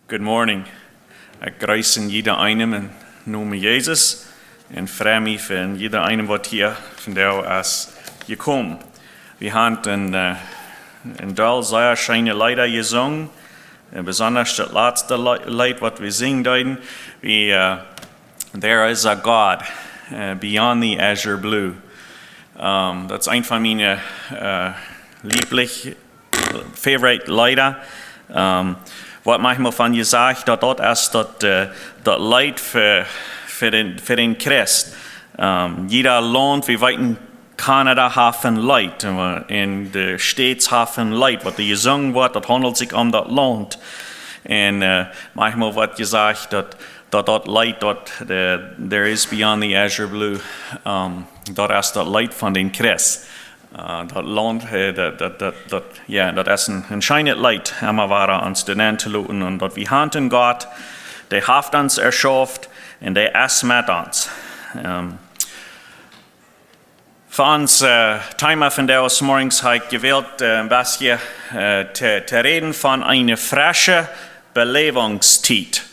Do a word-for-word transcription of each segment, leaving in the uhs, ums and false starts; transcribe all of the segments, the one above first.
Good morning. Ekj jreess jieda eenem em Nomen Jesus un frei mie fa jieda eenem, waut hia vondoag es jekomen. Wie haben een, äh, een Deel sea scheene Leeda jesungen, un besonda daut latste Le-, Leet, waut wie sinjen deeden, wie, äh, There is a God, äh, Beyond the Azure Blue. Ähm, daut es eent von miene, äh, lieblich favorite Leeda. Ähm, woat maunchmol von jesajcht, daut daut es daut, äh, daut Leet fa, fa dän, fa dän Christ. Ähm, jieda Launt, wie weeten, Kanada haft een Leet, äh, un de States haft een Leet, waut doa jesungen woat, daut haundelt sikj om daut Launt. Un, äh, maunchmol woat jesajcht, daut, daut daut Leet, daut, de, There is Beyond the Azure Blue, ähm, daut es daut Leet von dän Christ. Äh, daut Launt, äh, daut, daut, daut, daut, jo, daut es een, een scheenet Leet, emma wada ons doa nenn to loten, un daut wie haben een Gott, dee haft ons erschaufen un dee es met ons. Ähm, fa ons, äh, Thema vondoag zemorjes hab ekj jewellt, äh, een bät, äh, to, to räden von eene fresche Beläwungstiet.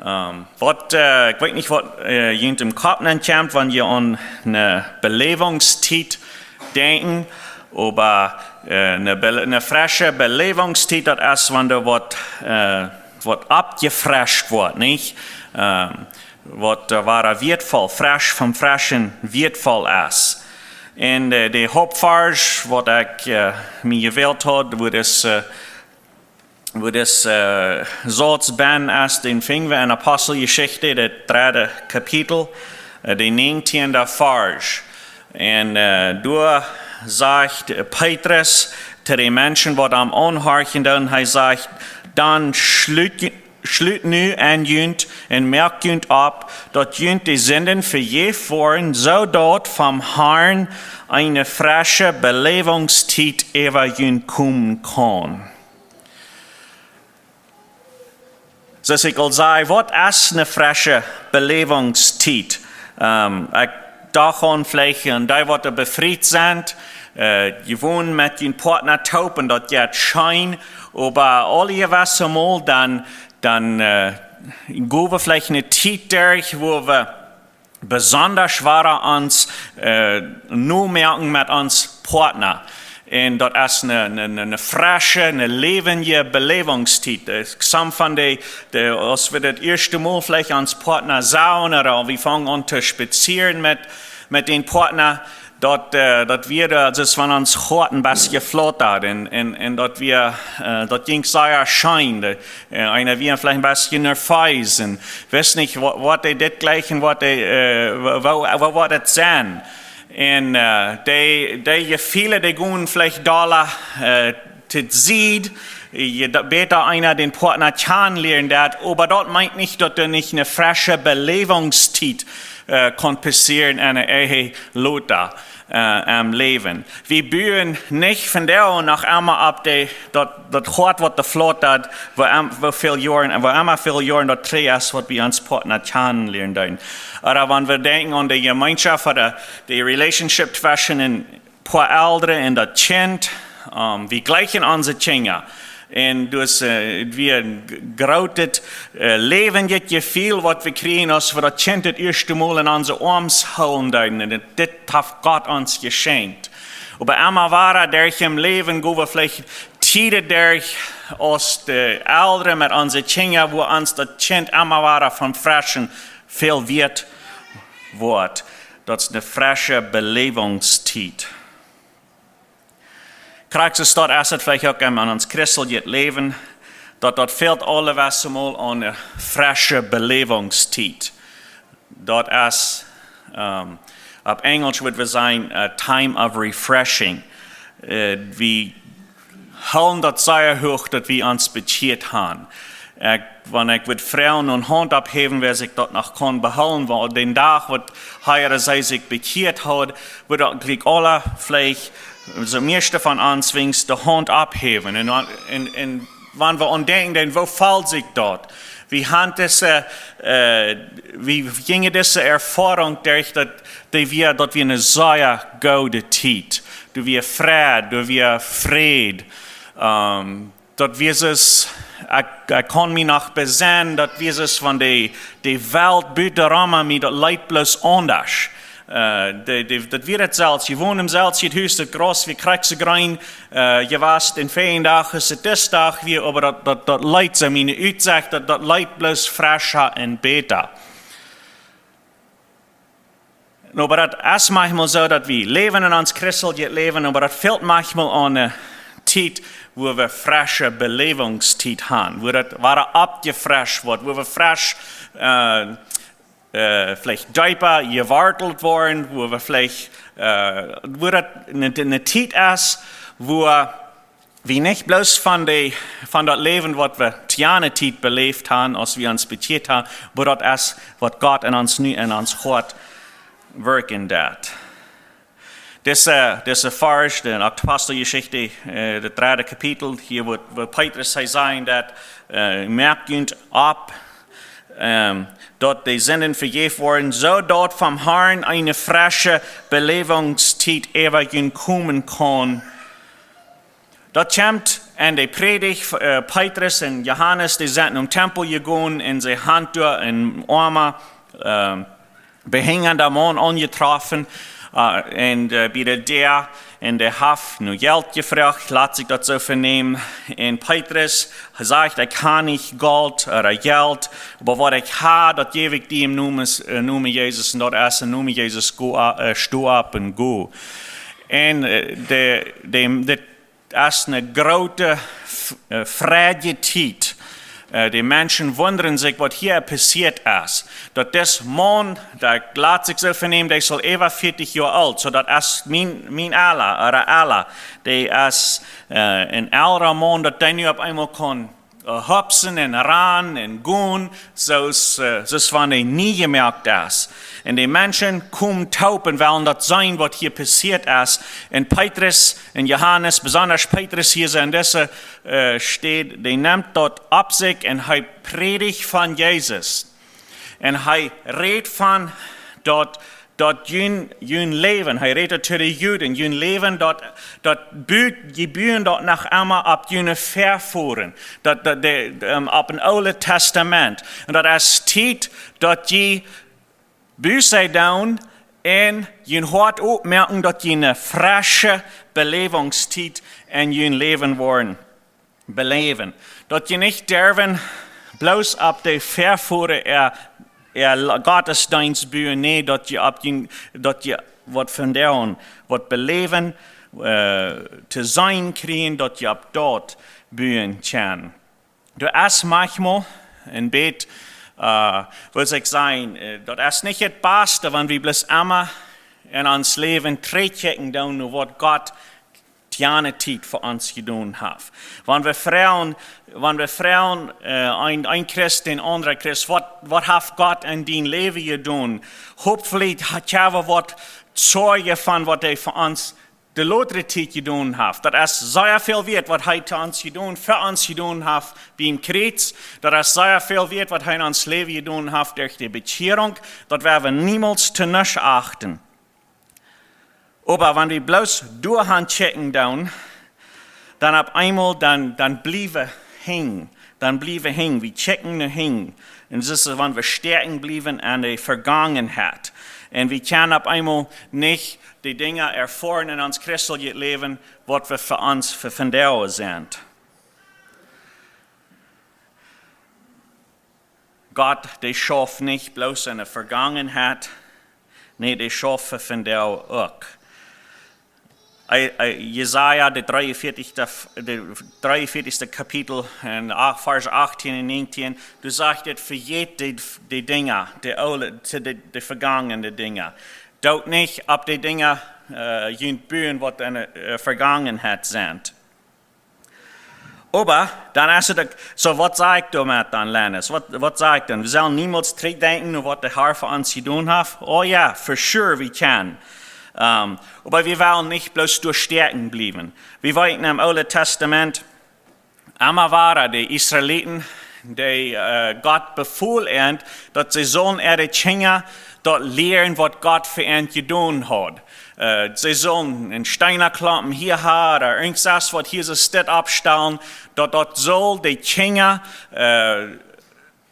Ähm, waut, äh, ekj weet nich, waut, äh, junt em Kopp nenkjemt, wan jie aun eene Beläwungstiet denkjen, oba, äh, eene Be-, eene fresche Beläwungstiet, daut es, wan doa waut, äh, waut oppjefrescht woat, nich? Ähm, waut, äh, wada wieetvoll, fresch, vom Freschen wieetvoll es. Un, äh, de Hauptvarsch, waut ekj, äh, mie jewellt haud, wua daut, äh, wua daut, äh, Sauz benn es, dän finj wie en Aposteljeschicht, daut dredde Kapitel, äh, de näajentieende Varsch. Un, äh, doa sajcht Petrus to de Menschen, waut am aunhorchen doonen, hee sajcht: "Dan schlut, schlut nu aun junt un moakt junt opp, daut junt de Sinden vejäft woaren, soo daut vom Harn eene fresche Beläwungstiet äwa junt komen kaun." Soo aus ekj aul säd, waut es eene fresche Beläwungstiet? Ähm, ekj docht aun veleicht aun dee, waut befriet sent, äh, jie wonen met jun Partner toop un daut jeit scheen, oba aule jewesse Mol dan, dan, äh, go wie veleicht eene Tiet derch, wua wie besonda wada ons, äh, nomoaken met ons Partner. Un daut es eene, eene, eene, eene fresche, eene läwendje Beläwungstiet. Äh, some von de, de, aus wie daut ieeschte Mol veleicht ons Partner sajen, ooda wie fangen aun to spazieren met, met dän Partner, daut, äh, daut wia, äh, daut es von ons Hoat een bät jeflotat. Un, un, un daut wia, äh, daut jinkj sea scheen. De, äh, eena wia veleicht een bät nerveus un wist nich, wa-, waut dee dit jlikjen, waut dee, äh, wa-, wa-, wa-, waut daut sennen. Un, äh, dee, dee Jefeele, dee gonen veleicht doa, äh, to Sied, je da-, bäta eena dän Partner kjanen lieren deit, oba daut meent nich, daut doa nich eene fresche Beläwungstiet, äh, kaun passieren en eene Ehe lota, äh, em Läwen. Wie buen nich vondoag noch emma opp de, daut, daut Hoat, waut doa flotat, wua em-, wua väl Joaren, wua emma väl Joaren daut trigj es, waut wie ons Partner kjanen lieren deeden. Ooda wan wie denkjen aun de Jemeenschoft ooda de Relationship tweschen een poa Elren un daut Kjint, ähm, wie jlikjen onse Kjinja. Un daut, äh, wia een g-, grootet, äh, läwendjet Jefeel, waut wie kjrieen, aus wie daut Kjint daut ieeschte Mol en onse Oarms hoolen deeden. Un dit, dit haft Gott ons jeschenkjt. Oba emma wada derch em Läwen go wie veleicht Tieden derch, aus de Elren met onse Kjinja, wua ons daut Kjint emma wada vom Freschen väl wieet woat. Daut es eene fresche Beläwungstiet. Krakjt soo es daut veleicht uk en ons christeljet Läwen, daut, daut fält aule jewesse Mol aun eene fresche Beläwungstiet. Daut es, ähm, opp Enjlisch wudd wie sajen, a time of refreshing. Äh, wie hoolen daut sea huach, daut wie ons bekjieet haben. Ekj, wan ekj wudd froagen un Haunt opphäwen, wäa sikj daut noch kaun behoolen, wiels dän Dach, waut hee ooda see sikj bekjieet haud, wudd daut jlikj aule veleicht, soo mieeschte von ons weens de Haunt opphäwen. Un, un, un wan wie aun denkjen, dan woo fält sikj daut? Wie haben dise, äh, wie jinjen dise Erfoarunk derch, daut, daut wia, daut wia eene sea goode Tiet. Doa wia Fräd, doa wia Fräd. Ähm, daut wia soo, ekj, ekj kaun mie noch besennen, daut wia soo von de, de Welt buta Roma mie daut leet bloos aundasch. Äh, de, de, daut wia daut selfst, jie wonen em selfsten Hus, daut Graus wia krakjt soo jreen, äh, jie waut en fein Dach es et dis Dach wia, oba daut, daut, daut leet soo miene Utsecht, daut, daut leet bloos frescha un bäta. Oba daut es maunchmol soo, daut wie läwen en ons christeljet Läwen, oba daut fält maunchmol aun eene Tiet, wua wie fresche Beläwungstiet haben, wua daut wada oppjefrescht woat, wua wie fresch, äh, äh, veleicht deepa jewortelt woaren, wua wie veleicht, äh, wua daut eene, eene Tiet es, wua wie nich bloos von de, von daut Läwen, waut wie to jane Tiet beläft haben, aus wie ons bekjieet haben, oba daut es, waut Gott en ons nu, en ons Hoat werkjen deit. Dise, dise Varsch, de Aposteljeschicht, äh, daut dredde Kapitel, hia woat, woat Petrus hee sajen, daut, äh, moakt junt opp, ähm, daut de Sinden vejäft woaren, soo daut vom Harn eene fresche Beläwungstiet äwa junt komen kaun. Daut kjemt en de Prädicht, äh, Petrus un Johanes, dee sent nom Tempel jegonen un see haben doa eenen oamen, ähm, behinjada Maun aunjetroffen, äh, un, äh, bie de Däa, un dee haft no Jelt jefroacht, lat sikj daut soo venämen. Un Petrus sajcht: "Ekj hab nich Golt ooda Jelt, oba waut ekj hab, daut jäw ekj die em Nomen, äh, Nomen Jesus, un daut es em Nomen Jesus, go, äh, sto opp un go." Un, äh, de, de, de es eene groote F-, äh, Freid-Tiet. Äh, de Menschen wundren sikj, waut hia passieet es. Daut dis Maun, dee lat sikj soo venämen, dee es aul äwa vieetich Joa oolt. Soo daut es mien, mien Ella, ooda Ella. Dee es, äh, een elra Maun, daut dee nu opp eemol kaun, äh, hopsen un rannen un gonen, soo aus, äh, soo aus wan hee nie jemoakt es. Un de Menschen komen toop un wellen daut seenen, waut hia passieet es. Un Petrus un Johanes, besonda Petrus hia en dise, äh, Städ, dee nemt daut opp sikj un hee prädicht von Jesus. Un hee rät von daut, daut jun, jun Läwen, hee rät to de Juden, jun Läwen, daut, daut but, jie buen daut noch emma opp june Väavodasch, daut, daut de, ähm, opp een Oolet Tastament. Un daut es Tiet, daut jie Buße doonen un jun Hoat oppmoaken, daut jie eene fresche Beläwungstiet en jun Läwen woaren beläwen. Daut jie nich derwen bloos opp de Väavodasch äa, äa La-, Gottesdeenst buen, nä, daut jie opp jun, daut jie waut von däm, waut beläwen, äh, to seenen kjrieen, daut jie opp daut buen kjennen. Daut es maunchmol een bät, äh, waut saul ekj sajen, äh, daut es nich daut baste, wan wie bloos emma en ons Läwen trigjkjikjen doonen, no waut Gott to jane Tiet fa ons jedonen haft. Wan wie froagen, wan wie froagen, äh, een, een Christ dän aundren Christ: "Waut, waut haft Gott en dien Läwen jedonen?" Hopefully ha-, haben wie waut Zeijen von waut hee fa ons de latste Tiet jedonen haft. Daut es sea väl wieet, waut hee to ons jedonen, fa ons jedonen haft biem Kjriez. Daut es sea väl wieet, waut hee en ons Läwen jedonen haft derch de Bekjierunk. Daut woa wie niemols to nuscht achten. Oba wan wie bloos doahan kjikjen doonen, dan opp eemol, dan, dan bliewe wie hinjen. Dan bliewe wie hinjen. Wie kjikjen no hinjen. Un daut es, wan wie stäakjen bliewen aun de Vegangenheit. Un wie kjennen opp eemol nich de Dinja erfoaren en ons christeljet Läwen, waut wie fa ons fa vondoag sent. Gott, dee schauft nich bloos en de Vegangenheit, nä, dee schauft fa vondoag uk. Ei-, ei-, Jesaja, de dreeunvieetichste, de dreeunvieetichste Kapitel, en ach-, Varsch achtieen un nineentieen, doa sajcht et: "Vejät de, de Dinja, de oole, de, de, de vegangene Dinja. Doot nich opp de Dinja, äh, junt buen, waut en de, äh, Vegangenheit sent." Oba dan es et uk, soo, waut saj ekj doamet dan, Lennis? Waut, waut saj ekj dan? Wie sellen niemols trigjdenkjen no waut de Herr fa ons jedonen haft? Oh jo, for sure, wie kjennen. Ähm, oba wie wellen nich bloos doa stäakjen bliewen. Wie weeten em Oolen Tastament, emma wada de Israeliten, dee, äh, Gott befool an, daut see sullen äare Kjinja daut lieren, waut Gott fa an jedonen haud. Äh, see sullen een Steenklompen hia haben, ooda irjent waut hia soo steit oppstalen, daut daut sull de Kjinja, äh,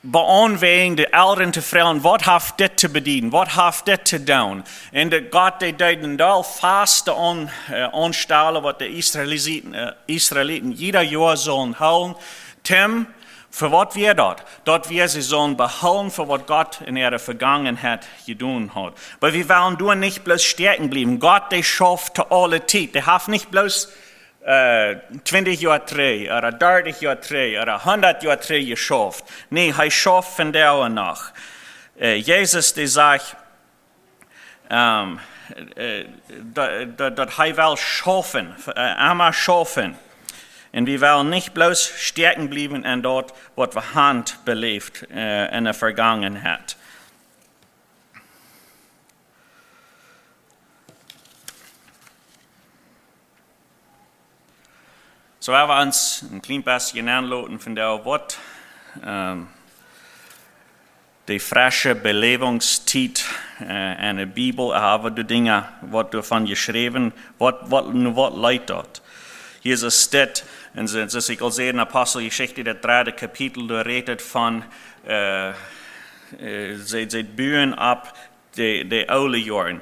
beaunwäajen, de Elren to froagen: "Waut haft dit to bedieden? Waut haft dit to doonen?" Un de Gott, dee deed een Deel Fasten aun-, äh, aunstalen, waut de Israeliten, äh, Israeliten jieda Joa sullen hoolen. Tom, fa waut wia daut? Daut wia, see sullen behoolen fa waut Gott en äare Vegangenheit jedonen haud. Oba wie wellen doa nich bloos stoakjen bliewen. Gott, dee schauft to aule Tiet. Dee haft nich bloos, äh, twintich Joa trigj, ooda dartich Joa trigj, ooda hundat Joa trigj jeschauft. Nä, hee schauft vondoag noch. Äh, Jesus, dee sajcht, ähm, äh, daut, daut, daut hee well schaufen, äh, emma schaufen. Un wie wellen nich bloos stoakjen bliewen en daut, waut wie haben beläft, äh, en de Vegangenheit. Soo, wie wellen ons een kjlien bät enloten von de, waut, ähm, de fresche Beläwungstiet, äh, en de Bibel, haben wie de Dinja, waut doavon jeschräwen, waut, waut, nu waut leet daut? Jesus steit, un soo, soo aus ekj aul säd, en Aposteljeschicht, daut dredde Kapitel, doa rät et von, äh, äh, see, see buen opp de, de oole Joaren.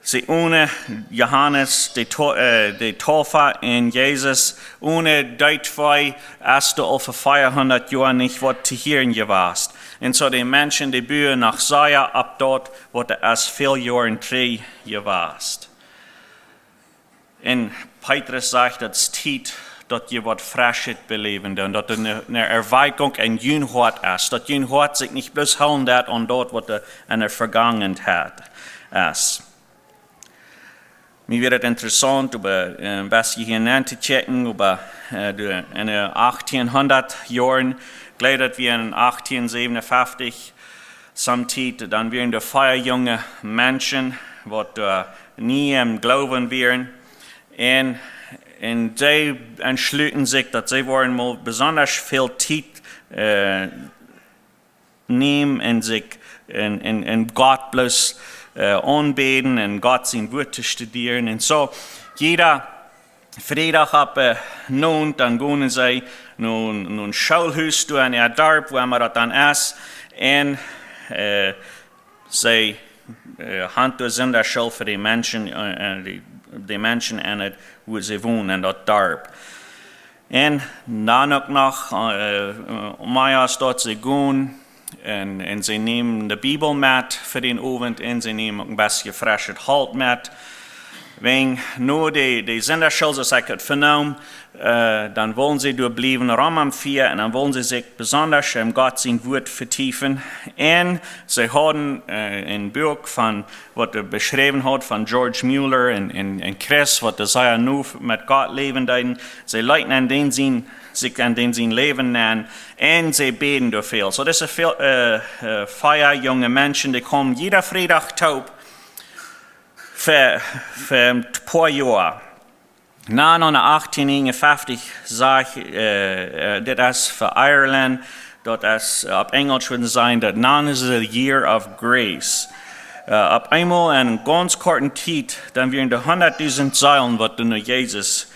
See, one Johanes de Tau-, äh, de Taufa un Jesus, one dee twee es doa aul fa veahundat Joa nich waut to hieren jewast. Un soo de Menschen, dee buen noch sea opp daut, waut es väl Joaren trigj jewast. Un Petrus sajcht, daut es Tiet, daut jie waut Freschet beläwen, un daut doa eene, eene Erweckung en jun Hoat es, daut jun Hoat sikj nich bloos hoolen deit aun daut, waut doa en de Vegangenheit es. Mie wia et interessaunt, oba, äh, waut hia nenn to checken, oba, äh, de, en de achttienhundat Joaren, ekj jleew, daut wia en achttien säwenunfeftich, soone Tiet, dan wieren doa vea junge Menschen, waut, äh, nie em Gloowen wieren. Un, un see entschluten sikj, daut see wellen mol besondasch väl Tiet, äh, nämen un sikj en, en, en Gott bloos, äh, aunbäden un Gott sien Wort to studieren. Un soo, jieda Friedach opp, äh, Noont, dan gonen see no, no een Schoolhus doa en äa Darp, wua emma daut dan es. Un, äh, see, äh, haben doa Sindachschool fa de Menschen, äh, äh, de, de Menschen en et, wua see wonen, en daut Darp. Un dan uk noch, äh, äh, mea aus daut see gonen, un, un see nämen de Bibel met fa dän Owent, un see nämen uk een bät freschet Holt met. Wan nu de, de Sindachschool, soo aus ekj et venomm, äh, dan wullen see doa bliewen, rom aum Fia, un dan wullen see sikj besondasch en Gott sien Wort vetiefen. Un see hauden, äh, een Buak von, waut doa beschräwen haud von George Muller un, un, un Chris, waut doa sea nu met Gott läwen deeden. See leeten en dän sien, sikj en dän sien Läwen nenn, un see bäden doa väl. Soo, daut es väl, äh, äh, vea junge Menschen, dee komen jieda Friedach toop fa, fa een poa Joa. Na, en achttien eenunfeftich sach ekj, äh, äh, dit es fa Ireland, daut es, äh, opp Enjlisch wudd sajen, daut now is the year of grace. Äh, opp eemol en eene gaunz korte Tiet, dan wieren doa hundatdusent Seelen, waut doa no Jesus,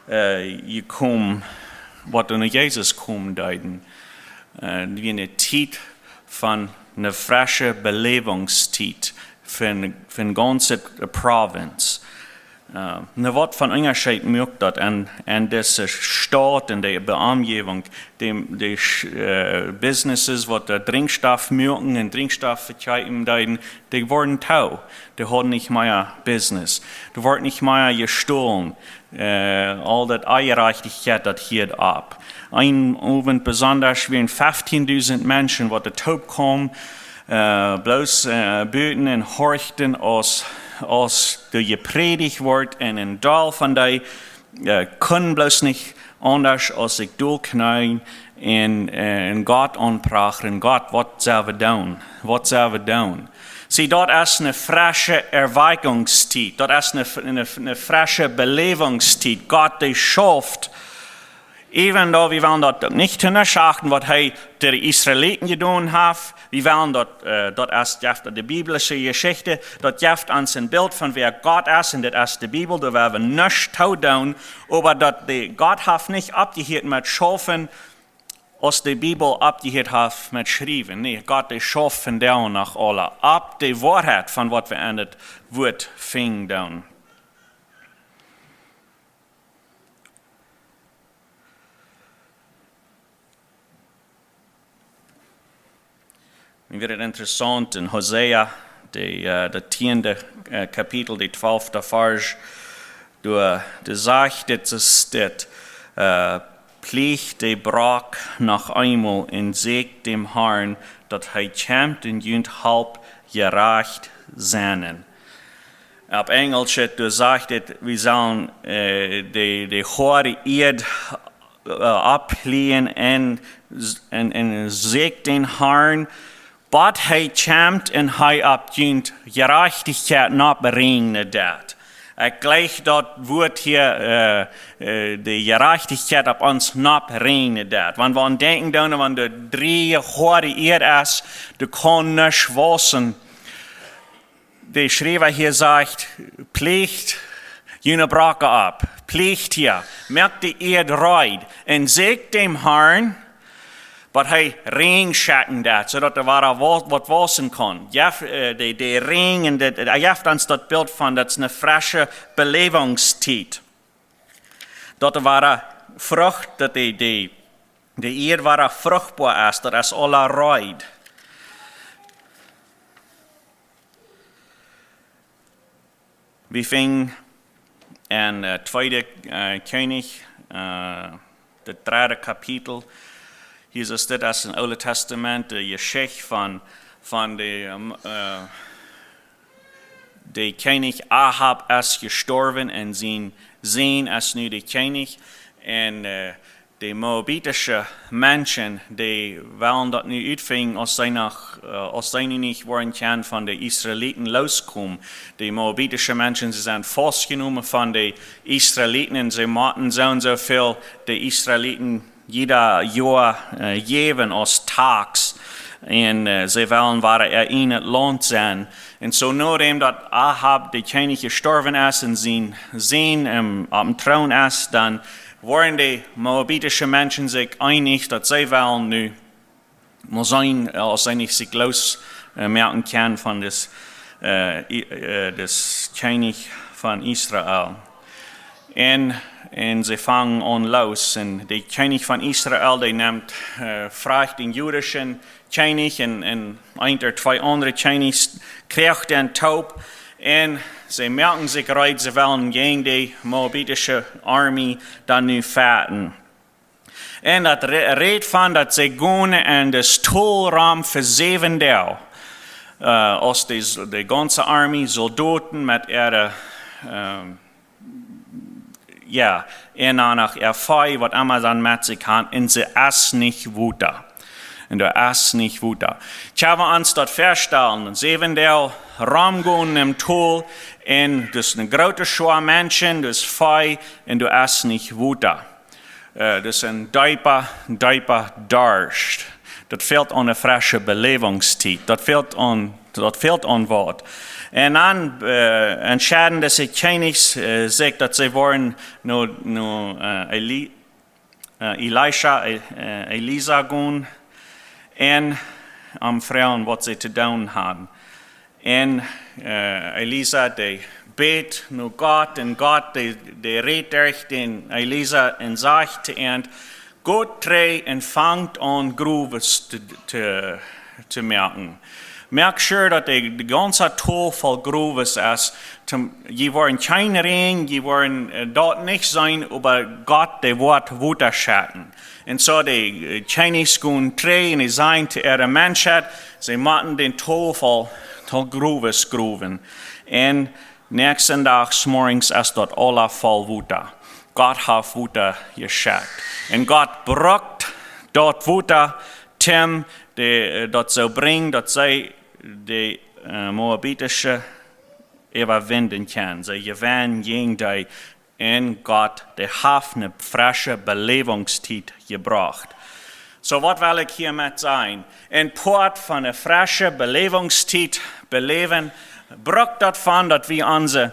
äh, jekomen, waut doa no Jesus komen deeden. Äh, wia eene Tiet von eene fresche Beläwungstiet fa eene, fa eene gaunze Provinz. Äh, nu, waut fa een Unjascheet moakt daut en, en dise Staut, en de Omjäwunk, de, de, äh, Businesses, waut doa Drinkjstoff moaken un Drinkjstoff vekjeepen deeden, dee worden too. Dee hauden nich mea Business. Doa wort nich mea jestolen. Äh, aul daut Onjerajchtichkjeit, daut hieed opp. Een Owent besondasch wieren fieftieendusent Menschen, waut doa toop kjeemen, äh, bloos, äh, buten un horchten, aus, aus doa jeprädicht wort, un een Deel von dee, äh, kunnen bloos nich aundasch aus sikj dolkjneeen un, äh, un Gott aunprachren: "Gott, waut sell wie doonen? Waut sell wie doonen?" See, daut es eene fresche Erweckungstiet. Daut es eene, eene, eene fresche Beläwungstiet. Gott, dee schauft Even though wie wellen daut uk nich to nuscht achten, waut hee to de Israeliten jedonen haft, wie wellen daut, äh, daut es, jeft de biblische Jeschicht, daut jeft ons een Bilt von wäa Gott es, un dit es de Bibel, doa woa wie nuscht to doonen, oba daut de, Gott haft nich oppjehieet met schaufen, aus de Bibel oppjehieet haft met schriewen. Nä, Gott, dee schauft vondoag noch aula opp de Woarheit von waut wie en daut Wuat finjen doonen. Nu woat et interessaunt en Hosea, de, äh, de tieende, äh, Kapitel, de twalfte Varsch, doa, doa sajcht dit, es dit, äh, Pliecht de Brock noch eemol un säkjt däm Harn, daut hee kjemt un junt halpt jerajcht sennen. Opp Enjelsch, doa sajcht et, wie sellen, äh, de, de hoade Ieed, äh, opppliejen un, un, un säkjt dän Harn, bat hee kjemt un hee opp junt Jerajchtichkjeit noppbrinjen deit. Ekj jleich daut Wuat hia, äh, äh, de Jerajchtichkjeit opp ons noppbrinjen deit. Wan wie aun denkjen doonen, wan de drieeje hoade Ieed es, doa kaun nuscht wausen. De Schriewa hia sajcht, pliecht june Brocke opp, pliecht hia, moakt de Ieed reed un säkjt däm Harn, waut hee Räajen schekjen deit, soo daut doa wada wa-, waut wausen kaun. Jeft, äh, de, de Räajen, de, de, jeft ons daut Bilt von, daut es eene fresche Beläwungstiet. Daut doa wada Frucht, daut de, de, de Ieed wada fruchtboa es, daut es aula reed. Wie finjen en, äh, tweede, äh, Kjennichs, äh, daut dredde Kapitel. Hia es dit aus em Oole Tastament, de Jeschicht von, von de, ähm, äh, de Kjennich Ahab es jestorwen un sien Sän es nu de Kjennich. Un, äh, de moabitische Menschen, dee wellen daut nu utfinjen, aus see noch, äh, aus see nu nich woaren kjennen von de Israeliten loskomen. De moabitische Menschen, see sent faustjenomen von de Israeliten un see motten soo un soo väl de Israeliten jieda Joa, äh, jäwen aus Tax. Un, äh, see wellen wada en daut Launt sennen. Un soo, nodäm daut Ahab, de Kjennich, jestorwen es un sien Sän, ähm, oppem Troon es, dan woaren de moabitische Menschen sikj eenich, daut see wellen nu mol seenen, äh, aus see nich sikj loos, äh, moaken kjennen von dis, äh, I-, äh, dis Kjennich von Israel. Un, un see fangen aun loos. Un de Kjennich von Israel, dee nemt, äh, frajcht dän judischen Kjennich un, un eent ooda twee aundre Kjennichs, kjricht dän toop. Un see moaken sikj reed, see wellen jäajen de moabitische Armee dan nu fechten. Un daut re-, rät von daut see gonen en daut Tol rom fa säwen Doag. Äh, aus de, de gaunze Armee, Soldoten met äare, ähm, jo, un dan noch äa Vee, waut emma see met sikj han, un see es nich Wota. Un doa es nich Wota. Kjenn wie ons daut väastalen, säwen Doag romgonen em Tol, un daut es eene groote Schoa Menschen, daut es Vee, un doa es nich Wota. Äh, daut es een deepa, deepa Darscht. Daut fält aun eene fresche Beläwungstiet. Daut fält aun, daut fält aun waut. Un dan, äh, entscheiden dise Kjennichs, äh, sikj, daut see woaren no, no, äh, Eli-, äh, Elisha, äh, Elisa gonen un am froagen, waut see to doonen hauden. Un, äh, Elisa, dee bät no Gott, un Gott, dee, dee rät derch dän Elisa un sajcht to an: "Got trigj un fangt aun Growen to, to, to moaken. Moakt sure daut de, de gaunze Tol voll Growen es. Toom, jie woaren kjeen Räajen, jie woaren, äh, daut nich seenen, oba Gott, dee woat Wota schekjen." Un soo de, äh, Kjennichs gonen trigj un dee säden to äare Menschheit, see motten dän Tol voll, voll Growen growen. Un näakjsten Dach zemorjes es daut aula voll Wota. Gott haft Wota jeschekjt. Un Gott brukt daut Wota, toom de, äh, daut soo brinjen, daut see de, äh, moabitische äwawinden kjennen. See jewennen jäajen dee un Gott, dee haft eene frische Beläwungstiet jebrocht. Soo, waut well ekj hia met sajen? Een Poat von eene frische Beläwungstiet beläwen, brukt daut von, daut wie onse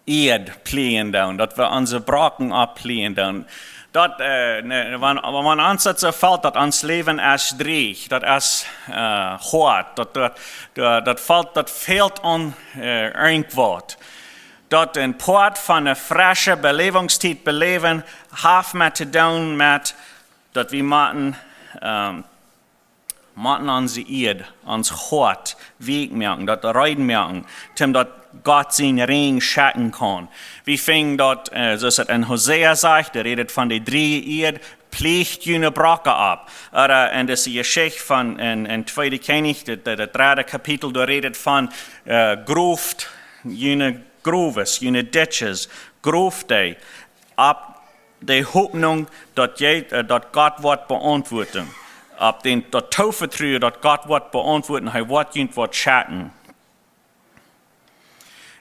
Ieed pläajen doonen, daut wie onse Brocken oppläajen doonen. Daut, äh, ne, wan, wan ons daut soo felt, daut ons Läwen es dreech, daut es, äh, hoat, daut, daut, daut, daut felt, daut fält aun, äh, irjentwaut. Daut een Poat von eene frische Beläwungstiet beläwen, haft met to doonen met, daut wie motten, ähm, motten onse Ieed, ons Hoat, weekj moaken, daut reed moaken, toom daut Gott sien Räajen schekjen kaun. Wie finjen daut, äh, soo aus et en Hosea sajcht, dee rät von de dreeje Ieed, pläajt june Brocken opp. Ooda en dise Jeschicht von, en, en Tweede Kjennichs, daut, daut, daut dredde Kapitel, doa rät et von, äh, groft, june Growen, june ditches, groft dee, opp de Hopninj, daut jie, äh, daut Gott woat beauntwuaden. Opp dän, daut Toovetruen, daut Gott woat beauntwuaden, hee woat junt waut schekjen.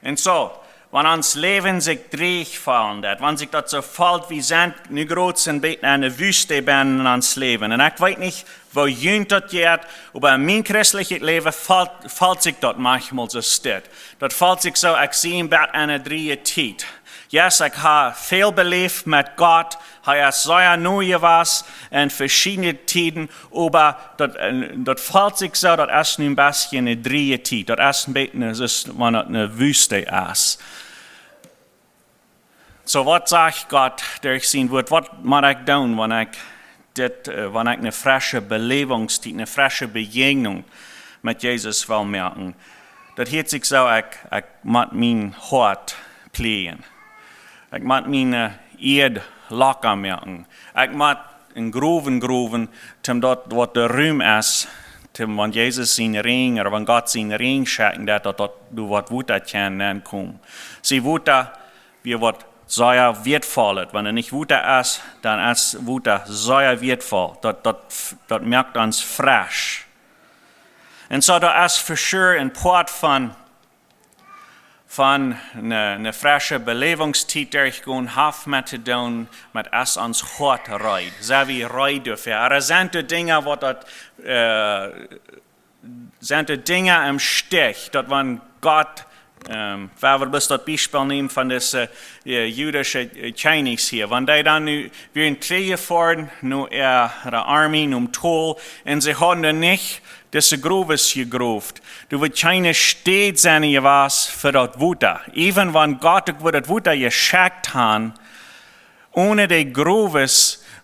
Un soo, wan ons Läwen sikj dreech felt, daut, wan sikj daut soo felt, wie sent nu krakjt een bät en de Wüste bennen en ons Läwen. Un ekj weet nich, woo junt daut jeit, oba en mien christeljet Läwen felt, felt sikj daut maunchmol soo stell. Daut felt sikj soo, ekj sie een bät en eene dreeje Tiet. Yes, ekj hab väl beläft met Gott. Hee es sea noda jewast en veschiedne Tieden, oba daut, äh, daut felt sikj soo, daut es nu een bät eene dreeje Tiet. Daut es een bät, daut es, wan et eene Wüste es. Soo, waut sajcht Gott derch sien Wuat? Waut mott ekj doonen, wan ekj dit, äh, wan ekj eene frische Beläwungstiet, eene frische Bejäajnunk met Jesus well moaken? Daut heet sikj soo, ekj, ekj mott mien Hoat pläajen. Ekj mott miene, äh, Ieed locka moaken. Ekj mott en Growen growen, toom daut waut doa Rum es, toom wan Jesus sien Räajen, ooda wan Gott sien Räajen schekjen deit, daut, daut doa waut Wota kaun nenkomen. See, Wota, wia waut sea wieetvoll. Wan et nich Wota es, dan es Wota sea wieetvoll. Daut, daut, daut moakt ons frisch. Un soo, daut es for sure een Poat von, von eene, eene frische Beläwungstiet derchgonen, haft met to doonen met, es ons Hoat reed. Sent wie reed doafäa? Ooda sent doa Dinja, waut daut, äh, sent doa Dinja em Stich, daut wan Gott, ähm, wan wie bloos daut Biespel nämen von dise, äh, jüdische, äh, Kjennichs hia, wan dee dan nu wada trigj foaren no äare, äare Armee, nom Tol, un see hauden doa nich dise Growen jegroft. Doa wudd kjeene Städ sennen jewast fa daut Wota. Even wan Gott uk wudd daut Wota jeschekjt han, onen de Growen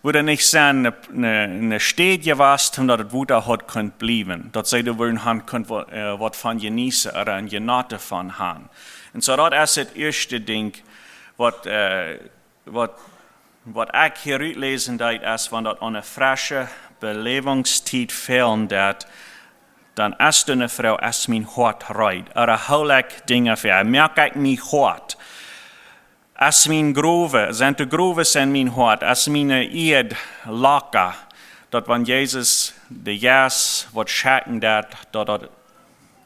wudd nich sennen eene, eene, eene Städ jewast, toom daut daut Wota haud kunt bliewen. Daut see doa wudden han kunt wa-, äh, waut von jeneeten ooda een Jenoten von han. Un soo daut es daut ieeschte Dinkj, waut, äh, waut, waut ekj hia utläsen deed, es, wan daut aun eene frische Beläwungstiet fält, daut, dan es doa eene Froag, es mien Hoat reed? Ooda hool ekj Dinja fäa? Moak ekj mie hoat? Es miene Growen, sent de Growen en mien Hoat, es miene Ieed locka, daut wan Jesus de Jeist waut schekjen deit, daut daut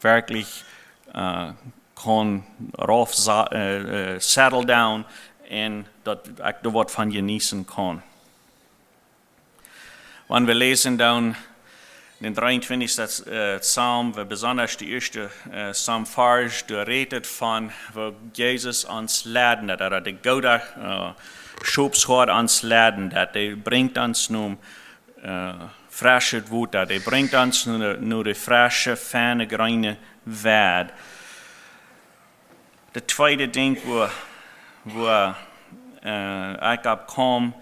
werkjlich, äh, kaun rauf sa-, äh, äh, settle down un daut ekj doa waut von jeneeten kaun. Wan wie läsen dan en dän dreeuntwintichsten, äh, Psalm, wua besonda de ieeschte, äh, Psalm Varsch, doa rät et von, woo Jesus ons leiden deit, ooda de goode, äh, Schopshoad ons leiden deit, dee brinjt ons no, äh, frischet Wota, dee brinjt ons no de, no de frische, feine, jreene Weid. Daut tweede Dinkj, wua, wua, äh, ekj opp kjeem,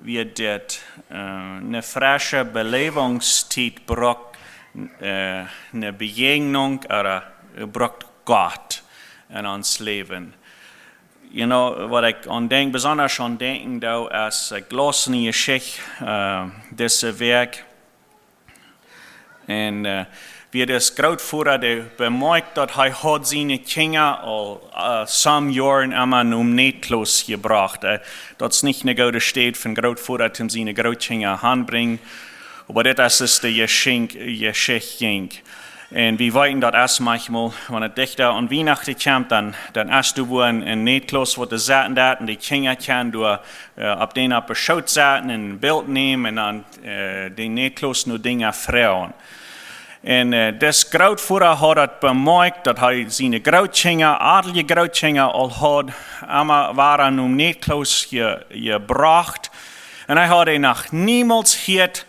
wia dit, äh, eene frische Beläwungstiet brukt, äh, eene Bejäajnunk, ooda, äh, brukt Gott en ons Läwen. You know, waut ekj aun denkj, besonda aun denkjen doo, es, ekj laus eene Jeschicht, äh, dise Wäakj, un, äh, wia dis Grootvoda, dee bemoakjt, daut hee haud siene Kjinja aul, äh, some Joaren emma nom Näakjloos jebrocht. Äh, daut es nich eene goode Städ fa een Grootvoda, om siene Grootkjinja han brinjen. Oba dit es, es de Jeschicht, Jeschicht jinkj. Un wie weeten daut es maunchmol, wan et dichta aun Wienachten kjemt, dan, dan es doa wua een, een Niklaus waut doa sitten deit un de Kjinja kjennen doa, äh, opp dän opp de Schoot sitten un een Bilt nämen un dan, äh, dän Niklaus no Dinja froagen. Un, äh, dis Grootvoda haud daut bemoakjt, daut hee siene Grootkjinja, aule Grootkjinja aul haud, emma wada nom Niklaus je-, jebrocht. Un hee haud noch niemols jehieet,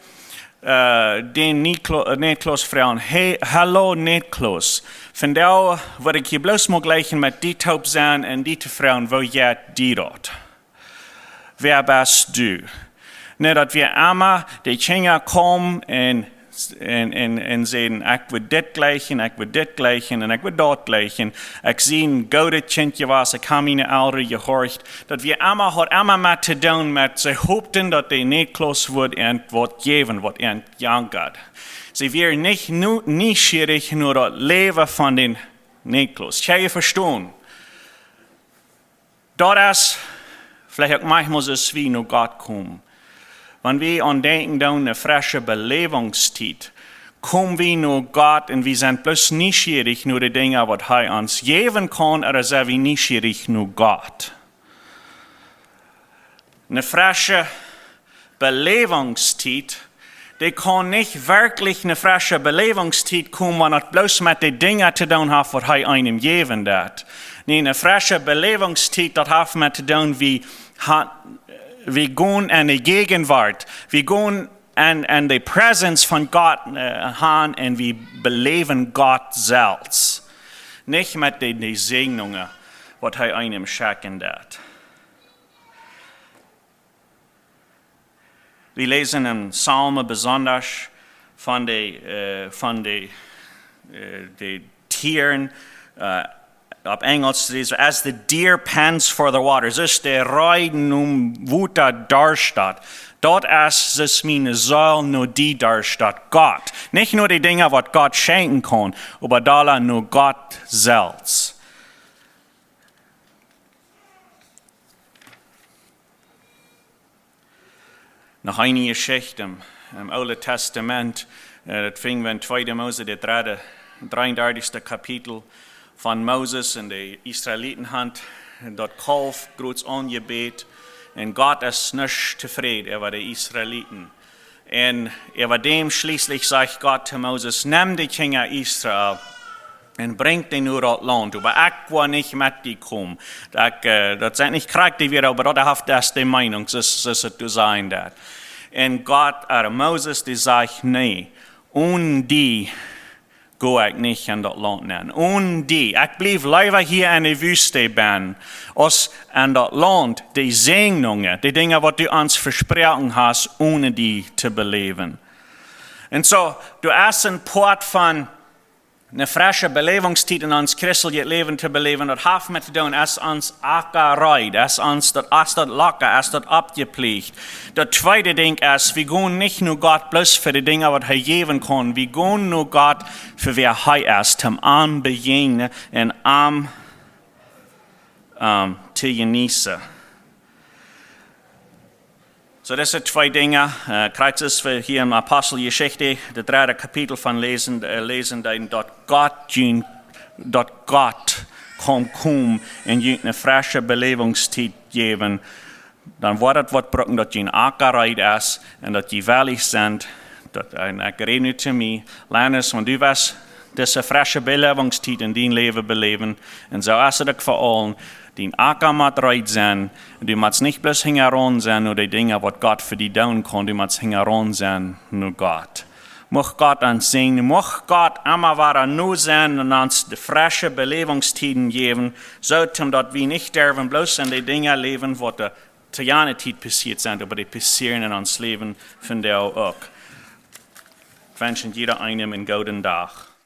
äh, dän Nikla-, äh, Niklaus froagen: „Hey, hallo Niklaus. Vondoag wudd ekj hia bloos mol jlikj met die toop sennen un die to froagen, woo jeit die daut? Wäa best du?“ Nä, daut wia emma, de Kjinja kjeemen un, un, un, un säden: „Ekj wudd dit jlikjen, ekj wudd dit jlikjen un ekj wudd daut jlikjen. Ekj sie een goodet Kjint jewast, ekj hab miene Elren jehorcht.“ Daut wia emma, haud emma met to doonen met, see hopten daut de Niklaus wudd an waut jäwen, waut an jankat. See wieren nich nu-, nieschierich no daut Läwen von dän Niklaus. Kjenn jie vestonen? Daut es veleicht uk maunchmol soo aus wie no Gott komen. Wan wie aun denkjen doonen, eene fresche Beläwungstiet, komen wie no Gott un wie sent bloos nieschierich no de Dinja waut hee ons jäwen kaun, ooda sent wie nieschierich no Gott? Eene fresche Beläwungstiet, dee kaun nich werkjlich eene fresche Beläwungstiet komen, wan daut bloos met de Dinja to doonen haft waut hee eenem jäwen deit. Nä, eene fresche Beläwungstiet, daut haft met to doonen, wie ha-, wie gonen en de Jäajenwoat, wie gonen en, en de Presence von Gott, äh, han un wie beläwen Gott selfst. Nich met de, de Säajnungen waut hee eenem schenkjen deit. Wie läsen en Psalmen besondasch von de, äh, von de, äh, de Tieren, äh, opp Enjlisch, "As the deer pants for the water." Soo aus de Ree no Wota darscht. Daut es, soo aus miene Seel no die darscht, Gott. Nich no de Dinja waut Gott schenkjen kaun, oba dolla no Gott selfst. Noch eene Jeschicht em, em Oolen Testament, äh, daut finj wie en Tweede Mose, daut dredde, dreeundartichste Kapitel, von Moses un de Israeliten haud daut Kalf groot aunjebät. Un Gott es nich tofräd äwa de Israeliten. Un äwa däm schlieslich sajcht Gott to Moses: "Nemm de Kjinja Israel un brinj dee no daut Launt, oba ekj woa nich met die komen." Daut, äh, daut sent nich krakjt dee Wieed, oba daut haft daut de Meenunk, soo, soo es et to sennen daut. Un Gott, äh, Moses, dee sajcht: "Nä, onen die go ekj nich en daut Launt nenn. Onen die. Ekj bliew leewa hia en de Wüste bennen, aus en daut Launt, de Säajnungen, de Dinja waut du ons vesproaken hast, onen die to beläwen." Un soo, daut es een Poat von eene fresche Beläwungstiet en ons christeljet Läwen to beläwen. Daut haft met to doonen, es ons Acka reed, es ons daut, es daut loka, es daut oppjeplecht. Daut tweede Dinkj es, wie gonen nich no Gott bloos fa de Dinja waut hee jäwen kaun. Wie gonen no Gott fa wäa hee es, toom am bejäajnen un am, ähm, to jeneeten. Soo, dise twee Dinja, äh, krakjt soo aus wie hia en Aposteljeschicht, daut dredde Kapitel von läsen, äh, läsen, daut, daut Gott junt, daut Gott kaun komen un junt eene fresche Beläwungstiet jäwen, dan woat et waut brucken, daut jun Acka reed es un daut jie wellich sent, daut, un ekj räd nu to mie, Linus, wan du west dise fresche Beläwungstiet en dien Läwen beläwen, un soo es et uk fa aule, dien Acka mott reed sennen, un du motst nich bloos hinjaraun sennen no de Dinja waut Gott fa die doonen kaun, du motst hinjaraun sennen no Gott. Mucht Gott ons säajnen, mucht Gott emma wada no sennen un ons de fresche Beläwungstieden jäwen, soo daut wie nich derwen bloos en de Dinja läwen waut de to jane Tiet passieet sent, oba dee passieren en ons Läwen vondoag uk. Ekj wensch jieda eenem eenen gooden Dach.